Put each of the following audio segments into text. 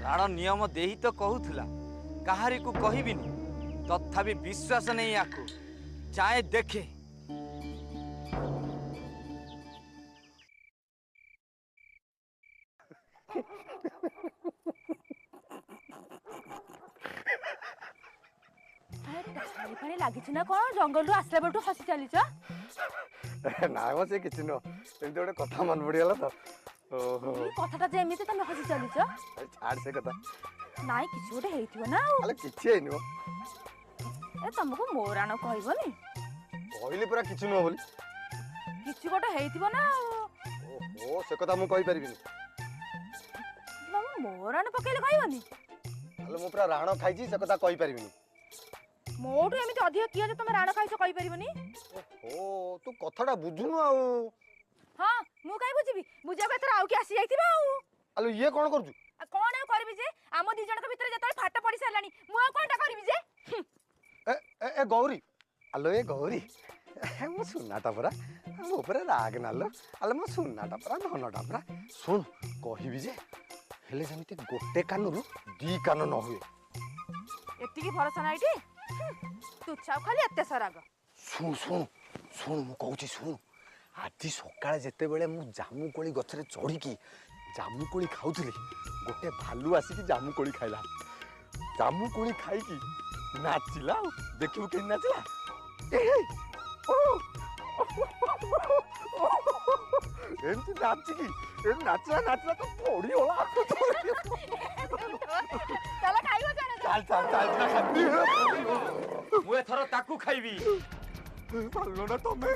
ରାଣ ନିୟମ ଦେଇ ତ କହୁଥିଲା କାହାରିକୁ କହିବିନି, ତଥାପି ବିଶ୍ୱାସ ନେଇ ଆକୁ ଯାଏ ଦେଖେ। ପାଣି ଲାଗିଛି ନା କଣ? ଜଙ୍ଗଲରୁ ଆସିଲା ବେଳଠୁ ହସି ଚାଲିଛ। ନା ମ, ସେ କିଛି ନୁହଁ, ଏମିତି ଗୋଟେ କଥା ମନେ ପଡିଗଲା ତ। ଓହୋ, କଥାଟା ଯେ ଏମିତି ତମେ ହସି ଚାଲିଛ। ଛାଡ ସେ କଥା। ନାଇଁ, କିଛି ଗୋଟେ ହେଇଥିବ ନା ଆଉ। ଆଲେ କିଛି ହେଇନି ମ। ଏ ତମକୁ ମୋ ରାଣ କହିବନି? କହିଲି ପୁରା କିଛି ନୁହଁ ବୋଲି। କିଛି ଗୋଟେ ହେଇଥିବ ନା ଆଉ। ଓହୋ, ସେ କଥା ମୁଁ କହିପାରିବିନି। ତମ ମୋ ରାଣ ପକେଇଲେ କହିବନି? ଆଲେ ମୁଁ ପୁରା ରାଣ ଖାଇଛି, ସେ କଥା କହିପାରିବିନି। ମୋଠୁ ଏମିତି ଅଧିକ କିଏ ଯେ ତମେ ରାଣ ଖାଇଛ କହିପାରିବନି? ଓହୋ, ତୁ କଥାଟା ବୁଝୁନୁ ଆଉ। ହଁ, ମୁଁ କାଇଁ ବୁଝିବି? ବୁଝିବାକୁ ଏଥର ଆଉ କିଏ ଆସି ଯାଇଥିବ ଆଉ। ଆଲୋ, ଇଏ କଣ କରୁଛୁ? କଣ ଆଉ କରିବି ଯେ, ଆମ ଦି ଜଣଙ୍କ ଭିତରେ ଯେତେବେଳେ ଫାଟ ପଡି ସାରିଲାଣି ମୁଁ ଆଉ କଣଟା କରିବି ଯେ? ଏ ଏ ଗୌରୀ, ଆଲୋ ଏ ଗୌରୀ, ମୋ ସୁନାଟା ପରା, ମୋ ଉପରେ ରାଗ ନାଲୋ। ଆଲୋ ମୋ ସୁନାଟା ପରା, ଧନଟା ପରା। ଶୁଣ, କହିବି ଯେ, ହେଲେ ଯେମିତି ଗୋଟେ କାନରୁ ଦି କାନ ନ ହୁଏ। ଏତିକି ଭରସା ନା ଏଇଠି ତୁଚ୍ଛା, ଖାଲି ଏତେ ସରାଗ। ଶୁଣ ଶୁଣ ଶୁଣ, ମୁଁ କହୁଛି ଶୁଣ। ଆଜି ସକାଳେ ଯେତେବେଳେ ମୁଁ ଜାମୁକୋଳି ଗଛରେ ଚଢ଼ିକି ଜାମୁକୋଳି ଖାଉଥିଲି, ଗୋଟେ ଭାଲୁ ଆସିକି ଜାମୁକୋଳି ଖାଇଲା। ଜାମୁକୋଳି ଖାଇକି ନାଚିଲା। ଆଉ ଦେଖିବୁ କେମିତି ନାଚିଲା। ଏମିତି ନାଚିକି ଏମିତି ନାଚିଲା ନାଚିଲା ତ ପଡ଼ିଗଲା। ଚାଲ ଚାଲ ଚାଲ। ମୁଁ ଏଥର ତାକୁ ଖାଇବି। ଭାଲୁ ନା ତମେ?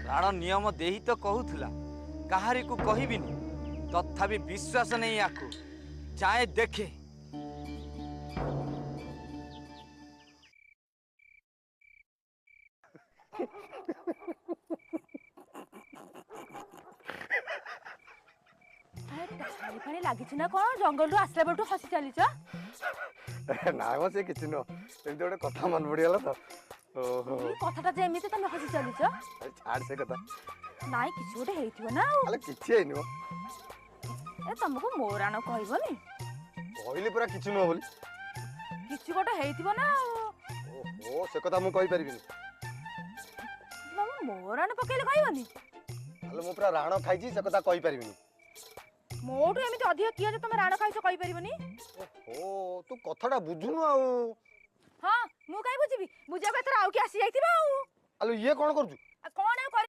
ରାଣ ନିୟମ ଦେଇ ତ କହୁଥିଲା କାହାରିକୁ କହିବିନି, ତଥାପି ବିଶ୍ୱାସ ନେଇ ଆକୁ ଯାଏ ଦେଖେ। ପାଣି ଲାଗିଛି ନା କଣ? ଜଙ୍ଗଲରୁ ଆସିଲା ବେଳଠୁ ହସି ଚାଲିଛ। ନା ମ, ସେ କିଛି ନୁହଁ, ଏମିତି ଗୋଟେ କଥା ମନେ ପଡିଗଲା ତ। ଓହୋ, କଥାଟା ଯେ ଏମିତି ତମେ ହସି ଚାଲିଛ। ଛାଡ ସେ କଥା। ନାଇଁ, କିଛି ଗୋଟେ ହେଇଥିବ ନା ଆଉ। ଆଲେ କିଛି ହେଇନି ମ। ଏ ତମକୁ ମୋ ରାଣ କହିବନି? କହିଲି ପୁରା କିଛି ନୁହଁ ବୋଲି। କିଛି ଗୋଟେ ହେଇଥିବ ନା ଆଉ। ଓହୋ, ସେ କଥା ମୁଁ କହିପାରିବିନି। ତମ ମୋ ରାଣ ପକେଇଲେ କହିବନି? ଆଲେ ମୁଁ ପୁରା ରାଣ ଖାଇଛି, ସେ କଥା କହିପାରିବିନି। ମୋଠୁ ଏମିତି ଅଧିକ କିଏ ଯେ ତମେ ରାଣ ଖାଇଛ କହିପାରିବନି? ଓହୋ, ତୁ କଥାଟା ବୁଝୁନୁ ଆଉ। ହଁ, ମୁଁ କାଇଁ ବୁଝିବି? ବୁଝିବାକୁ ଏଥର ଆଉ କିଏ ଆସି ଯାଇଥିବ ଆଉ। ଆଲୋ, ଇଏ କଣ କରୁଛୁ? କଣ ଆଉ କରିବି?